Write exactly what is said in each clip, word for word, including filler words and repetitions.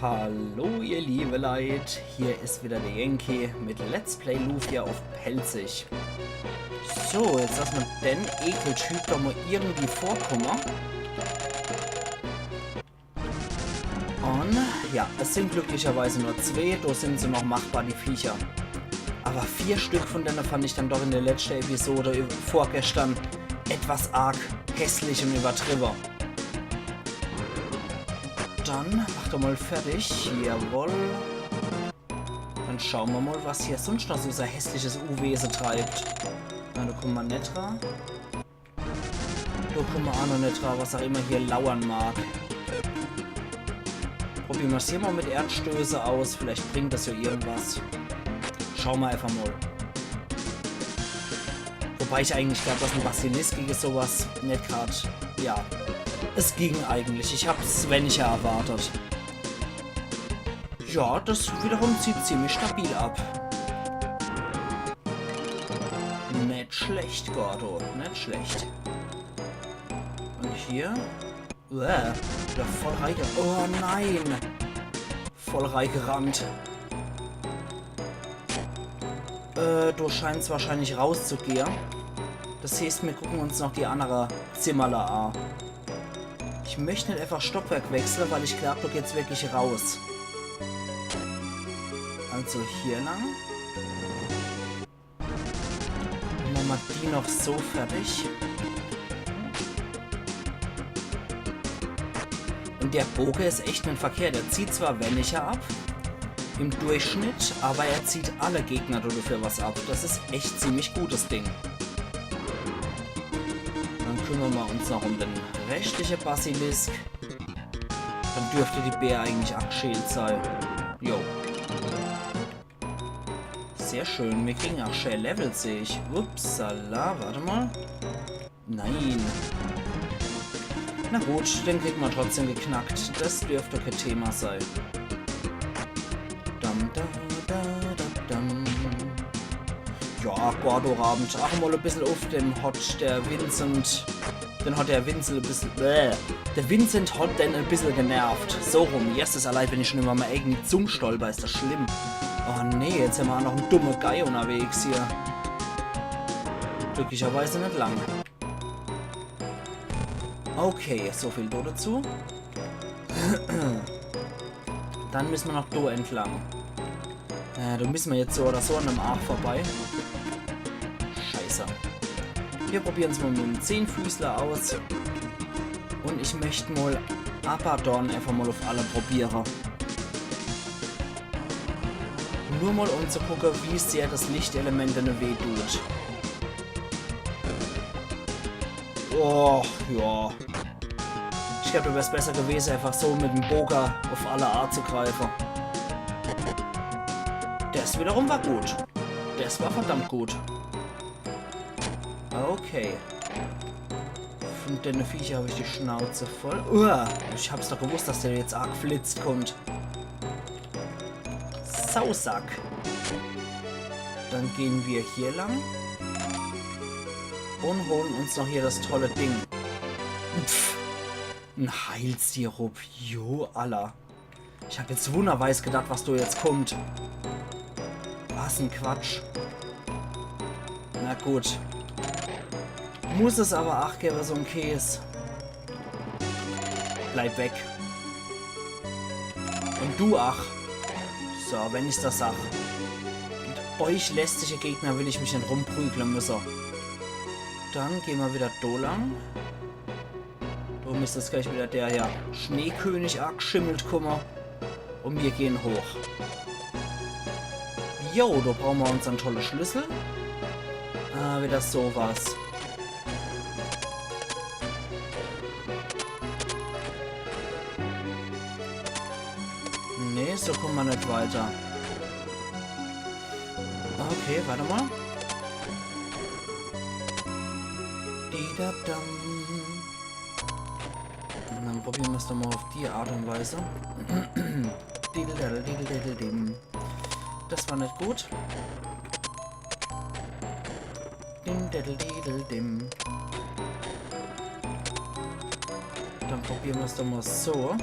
Hallo ihr liebe Leit, hier is wieder der Yankee mit Let's Play Lufia uff Pälzisch. So, jetzt lass mer den Ekeltyp doch mol irgendwie vorkumme. Un ja, es sin glücklicherweise nur zwee, do sin se noch machbar, die Viecher. Awwer vier Stück vun denne fand ich dann doch in der letschte Episode ü-, vorgeschtern etwas arg hässlich un iwwertriwwe. Dann mach doch mol fertig. Jawoll. Dann schaue mer mol, was hier sunscht noch so sei hässliches Uwese treibt. Na, do kumme mer net dra. Do kumme mer aa noch net dra, was aa immer hier lauere mag. Probiere mer's hier mol mit Erdstöße aus. Vielleicht bringt das jo irgendwas. Schaue mer äfach mol. Wobei ich eigentlich glaab, dass en Basilisk gege so was net grad, ja, es ging eigentlich. Ich hab's weniger erwartet. Ja, das wiederum zieht ziemlich stabil ab. Net schlecht, Gordo, net schlecht. Un hier? Uah, wieder voll reige-, oh nein! Voll reigerannt. Äh, do scheint's wahrscheinlich rauszugehe. Das heeßt, mir gucken uns noch die annere Zimmerle a. Ich möcht net äfach Stockwerk wechsle, weil ich glaab, do geht's wirklich raus. Also hier lang. Mache mer die noch so fertig. Un der Boge is echt net verkehrt. Er zieht zwar weniger ab im Durchschnitt, awwer er zieht alle Gegner do dafür was ab. Das is echt ziemlich gut, das Ding. Dann kümmere mer uns noch um den restliche Basilisk. Dann dürft die Bär eigentlich aa gschält sei. Jo. Sehr schön, mir kriegen aa schä Level, seh ich. Upsala, wart mol. Nein. Na gut, den kriegt mer trotzdem geknackt. Das dürft kee Thema sei. Dam, da, da, da, dam. Ja, Gordo raamt aa mol e bissel uff, den hot der Vincent, den hot der Vincent e bissel, bäh. Der Vincent hot den e bissel genervt. So rum, yes, is allei, wenn ich schun immer mol irgendwie zum Stolper, is das schlimm. Oh nee, jetzt hämmer aa noch en dumme Guy unnerwegs hier. Glücklicherweise net lang. Okay, so viel do dazu. Dann misse mer noch do entlang. Äh, do misse mer jetzt so oder so an dem Aach vorbei. Scheiße. Mir probiere's mol mit dem Zehnfüßler aus. Un ich möcht mol Abaddon äfach mol uff alle probiere. Nur mol um zu gucke, wie sehr das Lichtelement denne weh tut. Och, ja. Ich glaab, do wär's besser gewese, äfach so mit dem Boge uff alle anzugreife. Das wiederum war gut. Das war verdammt gut. Okay. Vun denne Viecher hab ich die Schnauze voll. Uah, ich hab's doch gewusst, dass der jetzt arg flitzt kummt. Sausack. Dann gehn mer hier lang. Un holen uns noch hier das tolle Ding. Pff. En Heilsirup. Jo, alla. Ich hab jetzt wunnerweis gedacht, was do jetzt kummt. Was en Quatsch. Na gut. Muss es awwer ach gewwe, so en Käs. Bleib weg. Un du ach. So, wenn ich's der sach. Mit eich lästige Gegner will ich mich net rumprügle müsse. Dann gehn mer wieder do lang. Do misst jetzt gleich wieder der, ja, Schneekönig agschimmelt kumme. Un mir gehn hoch. Jo, do brauche mer unsern tolle Schlüssel. Ah, wieder so was. Nee, so kumme mer net weiter. Okay, wart mol. Di da dam. Un dann probiere mer's doch mol uff die Art un Weis. Diddle daddle diddle diddle dim. Das war net gut. Dim daddle diddle dim. Dann probiere mer's doch mol so.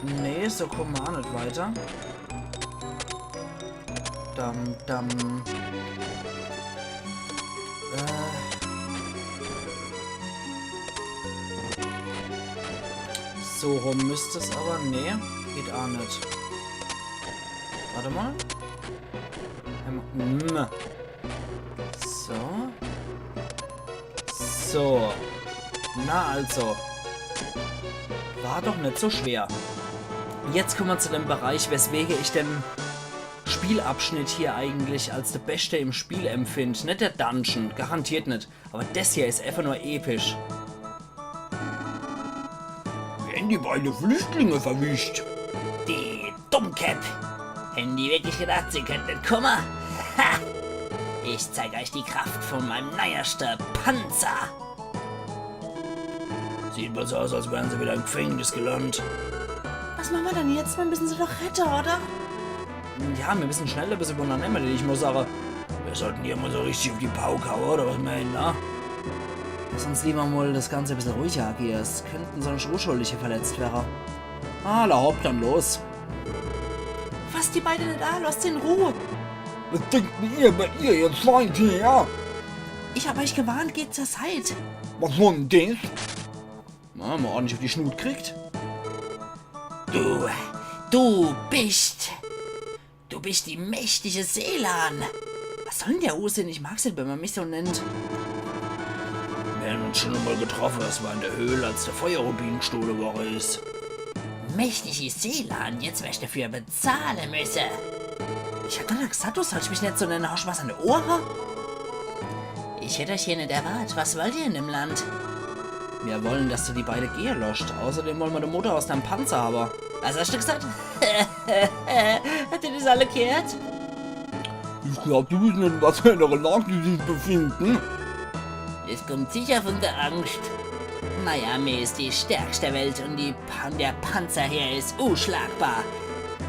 Nee, so komme mer aa net weiter. Dam, dam. Äh. So rum müsst es awwer. Nee, geht aa net. Wart emol. Emol. Mm. So. So. Na also. War doch net so schwer. Jetzt komme mer zu dem Bereich, weswege ich den Spielabschnitt hier eigentlich als de beschte im Spiel empfind. Net der Dungeon, garantiert net. Awwer des hier is äfach nur episch. Wer hän die beide Flüchtlinge verwischt? Die Dummkäpp. Hän die wirklich gedacht, sie könnten entkomme? Ha! Ich zeig euch die Kraft von meinem neuesten Panzer. Sieht mol so aus, als wären se wieder im Gefängnis gelandet. Was mache mer dann jetzt? Mer müsse se doch rette, oder? Ja, mir müsse schnell e bissel unnehmen, ich muss sage. Mir sollten hier mol so richtig uff die Pauk haue, oder was meint ihr, ne? Lass uns lieber mol das Ganze e bissel ruhiger agiere. Es könnten sonst Unschuldige verletzt werre. Alla hopp, dann los. Fasst die beide net aa, lasst se in Ruh. Was denkt denn ihr, wer ihr jetzt seid hier? Ich hab euch gewarnt, geht zur Seit. Was war denn das? Na, mol ordentlich uff die Schnut kriegt. Du, du bist, du bist die mächtige Selan. Was soll denn der Unsinn? Ich mag's net, wenn mer mich so nennt. Mir hän uns schon emol getroffe, das war in der Höhl, als der Feuerrubin gestohle worre is. Mächtige Selan, jetzt werst du dafür bezahle müsse. Ich hab doch nur gesagt, du sollst mich net so nenne. Hascht was an de Ohre? Ich hätt euch hier net erwart. Was wollt ihr in dem Land? Mir wollen, dass du die beide gehe lascht. Außerdem wollen mir de Motor aus deinem Panzer hawwe. Was hascht du gesagt? Hascht du das alle gheert? Ich glaab, die wissen net, in was für ener Lag die sich befinden. Es kommt sicher von der Angst. Miami is die stärkste Welt und die Pan-, der Panzer hier is unschlagbar.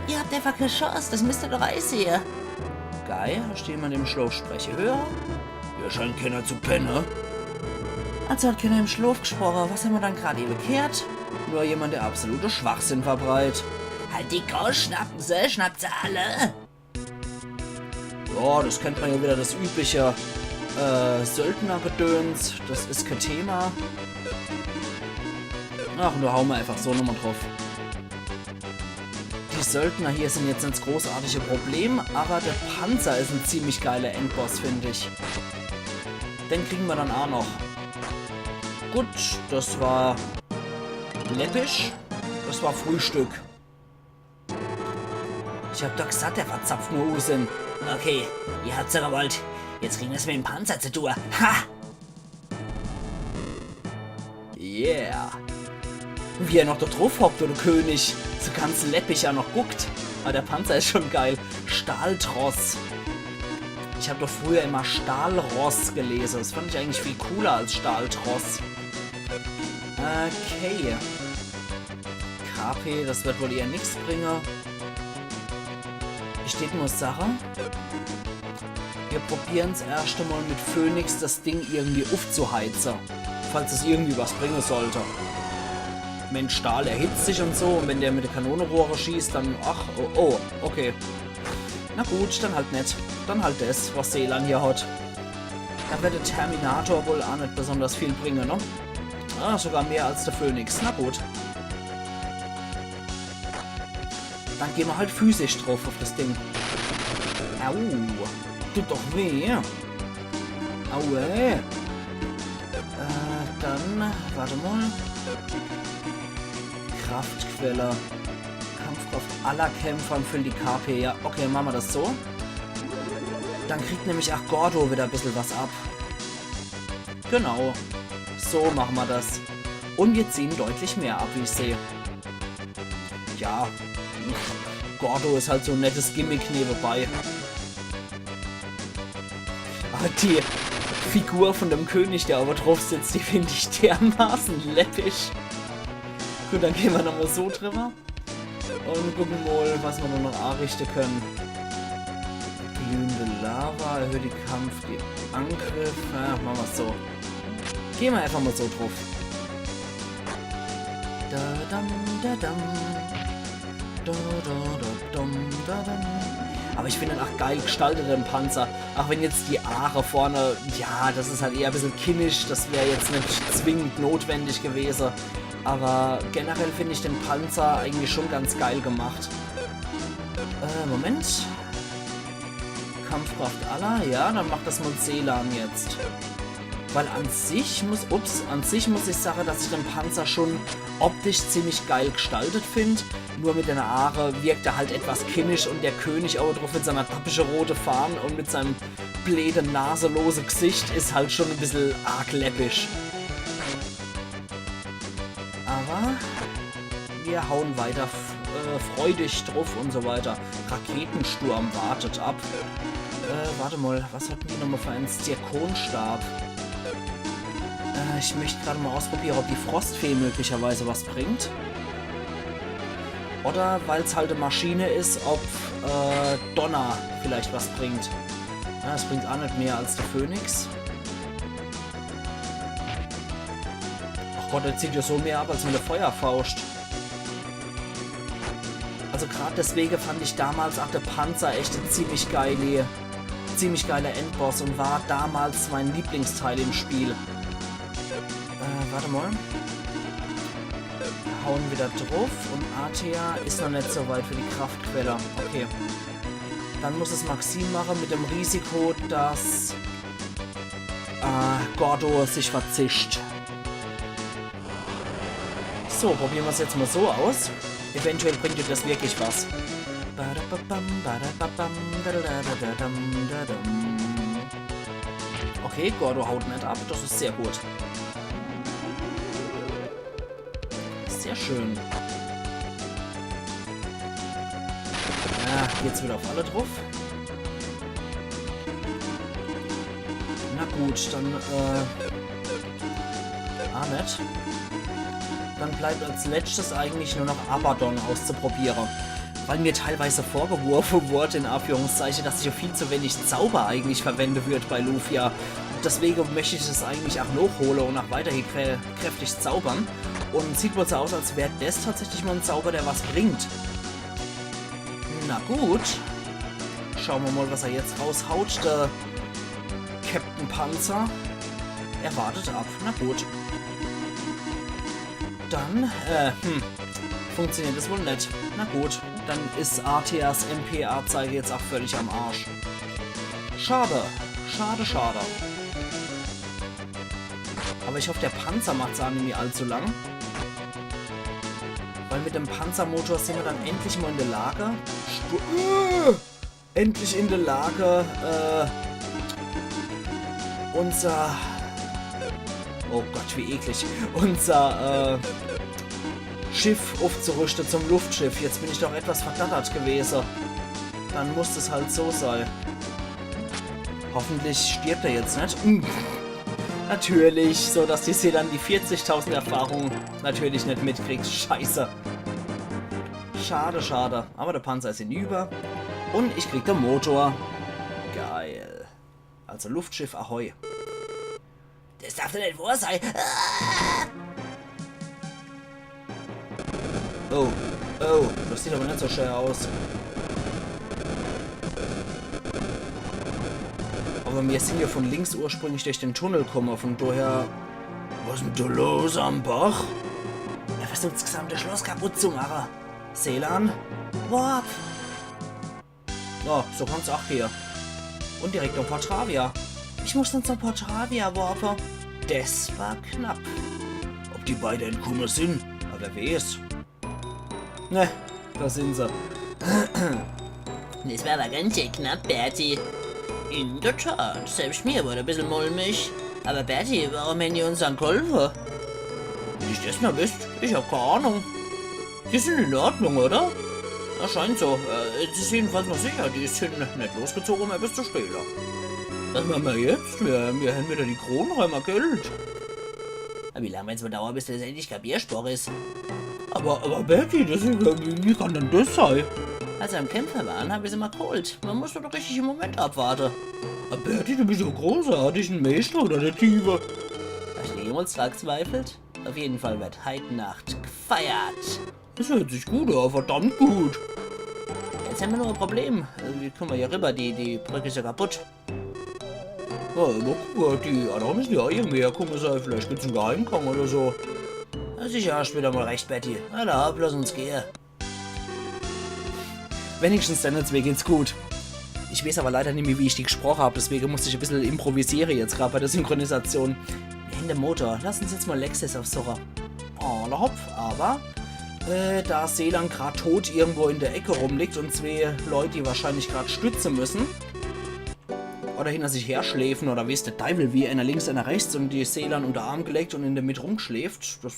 Ihr habt einfach kee Chance, das müsst ihr doch eisehe. Guy, hascht du jemand im Schlaf spreche höre? Hier scheint keener zu penne. Also hat keener im Schlaf gesproche. Was hämmer dann grad ewe gheert? Nur jemand, der absolute Schwachsinn verbreitet. Halt die Gosch, schnappt se, schnappt se alle. Ja, das kennt mer ja wieder, das übliche, äh, Söldnergedöns. Das is kee Thema. Ach, do haue mer einfach so nochmol druff. Die Söldner hier sin jetzt net das großartige Problem, awwer der Panzer is en ziemlich geiler Endboss, find ich. Den kriegen mer dann aa noch. Gut, das war läppisch. Das war Frühstück. Ich hab doch gesagt, der verzapft nur Unsinn. Okay, ihr habt's ja gewollt. Jetzt kriegen wir's mit dem Panzer zu tun. Ha! Yeah. Wie er noch do druff hockt, der König. So ganz läppisch aa noch guckt. Awwer der Panzer is schon geil. Stahltross. Ich hab doch früher immer Stahlross gelese. Das fand ich eigentlich viel cooler als Stahltross. Okay. K P, das wird wohl eher nix bringe. Ich tät mol sage, mir probieren's erscht emol mit Phoenix, das Ding irgendwie uffzuheize. Falls es irgendwie was bringe sollt. Mensch, Stahl erhitzt sich und so, und wenn der mit de Kanonerohre schießt, dann, ach, oh, oh, okay. Na gut, dann halt net. Dann halt des, was Selan hier hat. Do wird de Terminator wohl aa net besonders viel bringe, ne? Ah, sogar mehr als de Phoenix. Na gut. Dann gehn mer halt physisch druff uff das Ding. Au. Tut doch weh. Aue. Äh, dann, wart emol. Kraftquelle. Kampfkraft aller Kämpfer und füllt die K P. Ja, okay, mache mer das so. Dann kriegt nämlich ach Gordo wieder e bissel was ab. Genau. So mache mer das. Und mir ziehen deutlich mehr ab, wie ich seh. Ja. Gordo is halt so e nettes Gimmick newebei. Awwer die Figur von dem König, der owwe druff sitzt, die find ich dermaße läppisch. Gut, dann gehn mer nochmol so driwwer. Und gucke mol, was mer do noch anrichte kenne. Glühende Lava, erhöht die Kampf, die Angriff. Ja, mache mer's so. Gehn mer einfach mol so druff. Da, dam, da, dam. Da, da, da, dum, da, dum. Aber ich find en ach geil gestaltet, den Panzer. Ach wenn jetzt die Aache vorne, ja, das is halt eher e bissel kinnisch, das wär jetzt net zwingend notwendig gewese. Aber generell find ich den Panzer eigentlich schon ganz geil gemacht. Äh, Moment. Kampfkraft aller, ja, dann macht das mol Selan jetzt. Weil an sich muss, ups, an sich muss ich sage, dass ich den Panzer schon optisch ziemlich geil gestaltet find. Nur mit de Aache wirkt er halt etwas kinnisch und der König owwe druff mit seiner dappische rote Fahn und mit seinem bleede, naselose Gesicht is halt schon e bissel arg läppisch. Aber wir hauen weiter f- äh, freudig druff und so weiter. Raketensturm wartet ab. Äh, warte mal, was hat denn die nochmal für en Zirkonstab? Äh, ich möcht grad mal ausprobiere, ob die Frostfee möglicherweise was bringt. Oder weil's halt e Maschine is, ob äh, Donner vielleicht was bringt. Ja, das bringt ach net mehr als de Phönix. Ach Gott, der zieht ja so mehr ab als mit de Feuerfauscht. Also grad deswege fand ich damals ach de Panzer echt e ziemlich geile, ziemlich geiler Endboss und war damals mein Lieblingsteil im Spiel. Äh, warte mal. Hauen wieder druff und Artea is noch net so weit für die Kraftquelle. Okay. Dann muss es Maxim mache mit dem Risiko, dass äh, Gordo sich verzischt. So, probiere mer's jetzt mal so aus. Eventuell bringt dir das wirklich was. Okay, Gordo haut net ab, das is sehr gut. Sehr schön. Ja, geht's wieder auf alle druff. Na gut, dann, äh, ah, net. Dann bleibt als letztes eigentlich nur noch Abaddon auszuprobiere. Weil mir teilweise vorgeworfe wurde, in Anführungszeichen, dass ich viel zu wenig Zauber eigentlich verwende würd bei Lufia. Deswege möcht ich das eigentlich ach nochhole und ach weiterhin krä kräftig zaubern. Und sieht wohl so aus, als wär das tatsächlich mal en Zauber, der was bringt. Na gut. Schaue mer mal, was er jetzt raushaut. Der Captain Panzer. Er wartet ab. Na gut. Dann, äh, hm. Funktioniert das wohl net. Na gut. Dann is Arteas M P-Anzeige jetzt ach völlig am Arsch. Schade. Schade, schade. Aber ich hoff, der Panzer macht's ach nimmi allzu lang. Weil mit dem Panzermotor sin mer dann endlich mal in der Lage, Stu äh, endlich in der Lage, äh, unser, oh Gott, wie eklig, unser, äh, Schiff uffzurüschte zum Luftschiff. Jetzt bin ich doch etwas verdattert gewese. Dann muss es halt so sei. Hoffentlich stirbt er jetzt net. Hm. Natürlich, so dass die Selan die vierzigtausend Erfahrung natürlich net mitkriegt. Scheiße. Schade, schade. Aber der Panzer is hinüber. Und ich krieg den Motor. Geil. Also Luftschiff Ahoi. Das darf doch net wohr sei. Ah! Oh, oh, das sieht aber net so schön aus. Aber mir sin ja von links ursprünglich durch den Tunnel komme, von daher. Was is denn da los am Bach? Er versucht, das gesamte Schloss kaputt zu mache. Selan? Warp! Oh, so kann's ach gehe. Und direkt noch Portravia. Ich muss dann zum Portravia warpe. Das war knapp. Ob die beide entkomme sin? Aber wer weiß. Ne, da sin se. Das war aber ganz schön knapp, Berti. In der Tat, selbst mir wurde e bissel mulmig. Aber Berti, warum hän die uns dann gholfe? Wenn ich das nur wüsst, ich hab keine Ahnung. Die sin in Ordnung, oder? Na, scheint so. Äh, sie sin jedenfalls noch sicher. Die sin net losgezoge, um etwas zu stehle. Was mache mer jetzt? Mir, mir hän wieder die Krone, hän mer Geld. Aber wie lang wird's wohl dauere, bis das endlich kapiert, Boris? Aber, aber Berti, das is, wie, wie kann denn das sei? Als wir am Kämpfe waren, hab ich sie mal geholt. Man muss nur den richtigen Moment abwarte. Ah, Berti, du bist ja großartig, en Meister oder der Diebe. Hast du jemals dran gezweifelt? Auf jeden Fall wird heit Nacht gefeiert. Das hört sich gut an, verdammt gut. Jetzt hämmer nur e Problem. Äh, wie kumme mer hier riwwer? Die, die Brück is jo kaputt. Ja, mol gucke, die annere misse jo irgendwie herkumme sei. Vielleicht gibt's en Geheimgang oder so. Na sicher, hascht widder mol recht, Betty. Alla hopp, lass uns gehe. Wenigstens denne zwee geht's gut. Ich weeß awwer leider nimmi, wie ich die gesproche hab, deswege musst ich e bissel improvisiere jetzt grad bei de Synchronisation. Mir hän de Motor. Lass uns jetzt mol Lexis uffsuche. Alla hopp, awwer, äh, do Selan grad tot irgendwo in de Eck rumliegt un zwee Leit, die wahrscheinlich grad stütze misse, oder hinner sich herschläfe oder weeß de Deiwel wie, eener links, eener rechts, un de Selan unner de Arm gelegt un in de Mitt rumgeschläft, das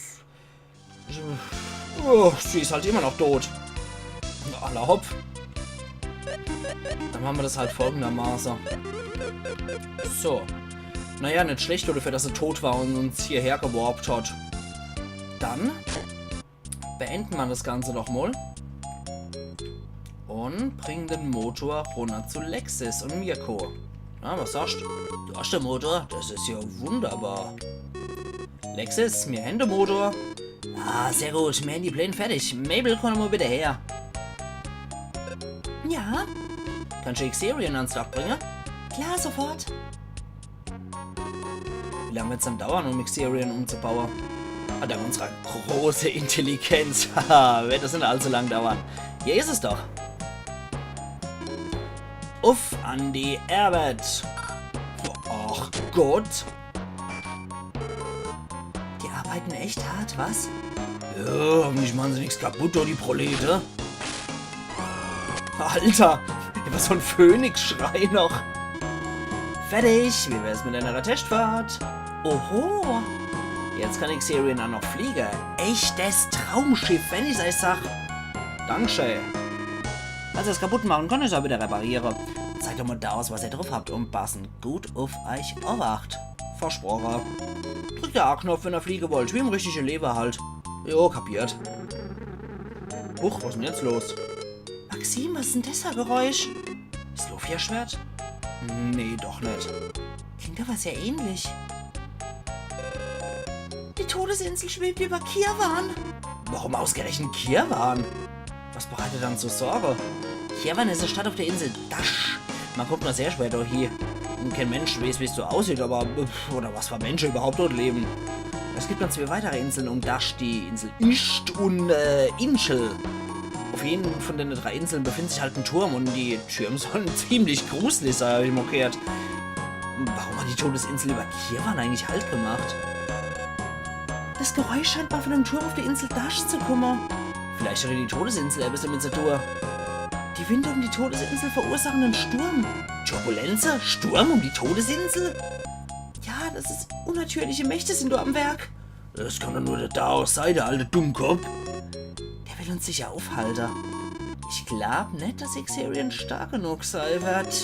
Oh, sie is halt immer noch tot. Alla hopp. Dann mache mer das halt folgendermaße. So. Naja, net schlecht dofür, dass se tot war un uns hierher gewarpt hat. Dann beende mer das Ganze doch mol. Un bringe de Motor runner zu Lexis un Mirko. Na, was sagscht? Du hascht de Motor? Das is jo wunderbar. Lexis, mir hän de Motor. Ah, sehr gut, mir hän die Pläne fertig. Mabel, kumm mol bitte her. Ja? Kannsch de Xerion ans Dach bringe? Klar, sofort. Wie lang wird's dann dauere, um Xerion umzubaue? Ah, dank unserer große Intelligenz. Haha, wird das net allzu lang dauere. Hier is es doch. Uff an die Ärwet. Ach Gott. Die arbeite echt hart, was? Ja, hoffentlich mache se nix kaputt, do die Prolete. Alter, was so en Phönix-Schrei noch. Fertig, wie wär's mit eener Testfahrt? Oho, jetzt kann Xerion aa noch fliege. Echtes Traumschiff, wenn ich's eich sag. Dankeschön. Falls er's kaputt mache kann, ich's aa widder repariere. Zeigt doch mol do aus, was ihr druff habt un passe gut uff eich uff. Versproche. Drückt de A-Knopf, wenn er fliege wollt, wie im richtige Lewe halt. Jo, kapiert. Huch, was is denn jetzt los? Maxim, was is denn das für e Geräusch? Is Lofia-Schwert? Nee, doch net. Klingt awwer sehr ähnlich. Die Todesinsel schwebt über Kirwan. Warum ausgerechnet Kirwan? Was bereitet dann so Sorge? Kirwan is e Stadt uff de Insel Dash. Mer kummt nur sehr schwer do hie. Un kee Mensch weeß, wie's do aussieht, awwer, pff, oder was für Mensche iwwerhaupt dort lewe. Es gibt noch zwee weitere Insle um Dash, die Insel Isht un, äh, Inschel. Uff jede vun denne drei Insle befindt sich halt en Turm un die Türm solle ziemlich gruselig sei, hab ich mol gheert. Warum hat die Todesinsel über Kirwan eigentlich Halt gemacht? Das Geräusch scheint mol vun dem Turm uff de Insel Dash zu kumme. Vielleicht hat die Todesinsel ebbes damit zu tue. Die Winde um die Todesinsel verursache en Sturm. Turbulenze? Sturm um die Todesinsel? Ja, das is unnatürliche Mächte sin do am Werk. Das kann doch nur de Daos sei, de alte Dummkopp. Der will uns sicher uffhalte. Ich glaab net, dass Xerion stark genug sei werd.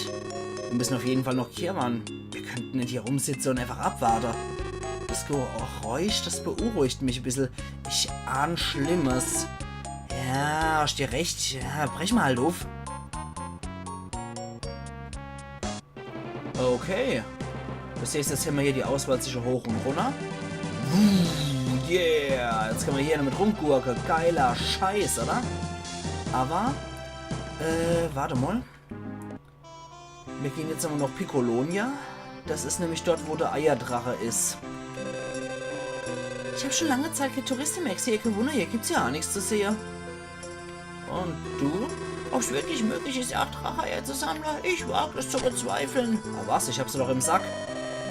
Mir misse uff jeden Fall noch Kirwan. Mir kennte net hie rumsitze un eifach abwarte. Das Geräusch, das beunruhigt mich e bissel. Ich ahn Schlimmes. Ja, hascht du recht. Ja, breche mer halt uff. Okay. Das heißt, jetzt hämmer hier die Auswahl zwische hoch un runner. Wuh, yeah, jetzt kenne mer hier damit rumgurke. Geiler Scheiß, oder? Awwer, äh, wart mol. Mir gehn jetzt awwer noch Piccolonia. Das is nämlich dort, wo de Eierdrache is. Ich hab schun lange Zeit kee Touriste mehr gsehe. Kee Wunner, hier gibt's jo aa nix zu sehe. Un du? Ob's wirklich möglich is, acht Dracheeier zu sammle? Ich wag es zu bezweifle. Na was, ich hab se doch im Sack.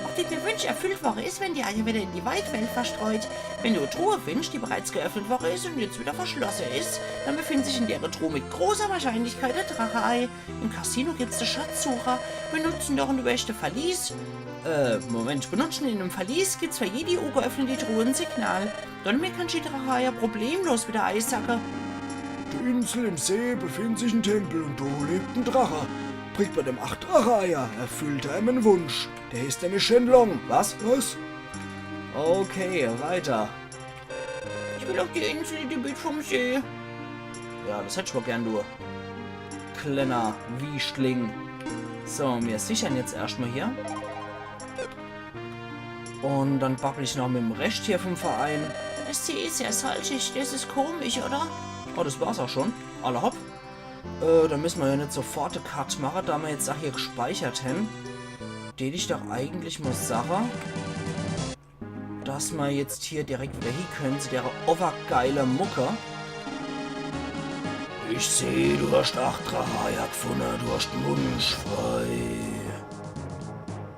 Ob dir de Wunsch erfüllt worre is, wenn die Eier widder in die weite Welt verstreut? Wenn du e Truhe findsch, die bereits geöffnet worre is un jetzt widder verschlosse is, dann befindt sich in dere Truhe mit großer Wahrscheinlichkeit e Dracheei. Im Casino gibt's de Schatzsucher. Benutz en doch un du werscht e Verlies. Äh, Moment. Benutz en in em Verlies, gibt's für jedi ugeöffnete Truhe e Signal. Dann kannsch die Dracheeier problemlos widder eisacke. Uff de Insel im See befindt sich en Tempel un do lebt en Drache. Bringt mer dem acht Dracheeier, erfüllt er em en Wunsch. Der heißt nämlich Shenlong. Was? Was? Okay, weiter. Ich will uff die Insel, die Bitt vum See. Ja, das hätt ich wohl gern, du klenner Wieschtling. So, mir sichere jetzt erscht mol hier. Un dann babbel ich noch mit em Rescht hier vum Verein. Der See is sehr salzig, das is komisch, oder? Oh, das war's auch schon. Alla hopp. Äh, da müsse mer ja net sofort e Cut mache, da mer jetzt auch hier gespeichert hen. Dät ich doch eigentlich mol sache, dass mer jetzt hier direkt wieder hie könne zu dere overgeile Mucke. Ich seh, du hast acht Drache-Eier gfunne, du hast Wunsch frei.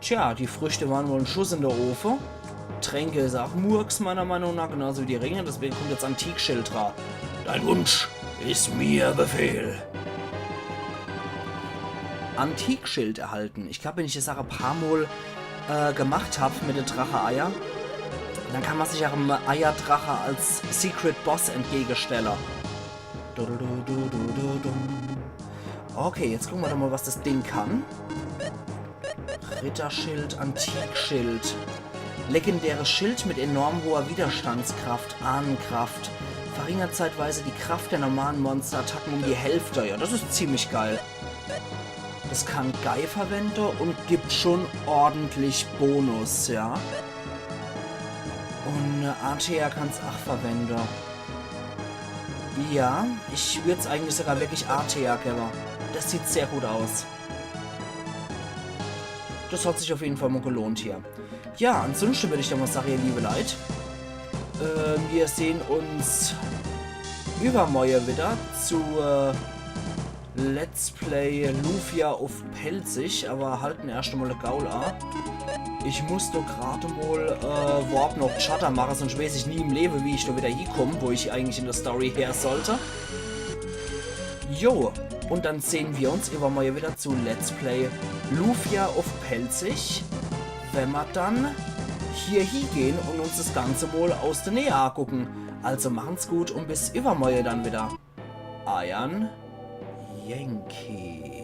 Tja, die Früchte waren wohl en Schuss in de Ofe. Tränke is auch Murks, meiner Meinung nach, genauso wie die Ringe. Deswegen kommt jetzt Antikschild dra. Dein Wunsch is mir Befehl. Antikschild erhalten. Ich glaub, wenn ich die Sach e paar Mol äh, gemacht hab mit de Drache-Eier, dann kann mer sich auch em Eierdrache als Secret Boss entgegestelle. Du, du, du, du, du, du, du. Okay, jetzt gucke mer doch mol, was das Ding kann. Ritterschild, Antikschild. Legendäres Schild mit enorm hoher Widerstandskraft, Ahnenkraft. Verringert zeitweise die Kraft der normalen Monsterattacken um die Hälfte. Ja, das is ziemlich geil. Das kann Guy verwende und gibt schon ordentlich Bonus, ja. Und äh, Artea kann's auch verwende. Ja, ich würd's eigentlich sogar wirklich Artea gewwe. Das sieht sehr gut aus. Das hat sich auf jeden Fall mol gelohnt hier. Ja, ansonsten würd ich dann mol sache, ihr liebe Leit, äh, mir sehn uns übermorje wieder zu äh, Let's Play Lufia uff Pälzisch, aber halten erscht mol de Gaul a. Ich muss doch grad mol äh, Warp nach Chatter mache, sonst weiß ich nie im Lewe, wie ich do wieder hiekomm, wo ich eigentlich in de Story her sollt. Jo, und dann sehn mir uns übermorje wieder zu Let's Play Lufia uff Pälzisch, wenn mer dann hier hiegehn und uns das Ganze mol aus de Näh agucken. Also machen's gut und bis übermorje dann wieder. Eiern Yankee.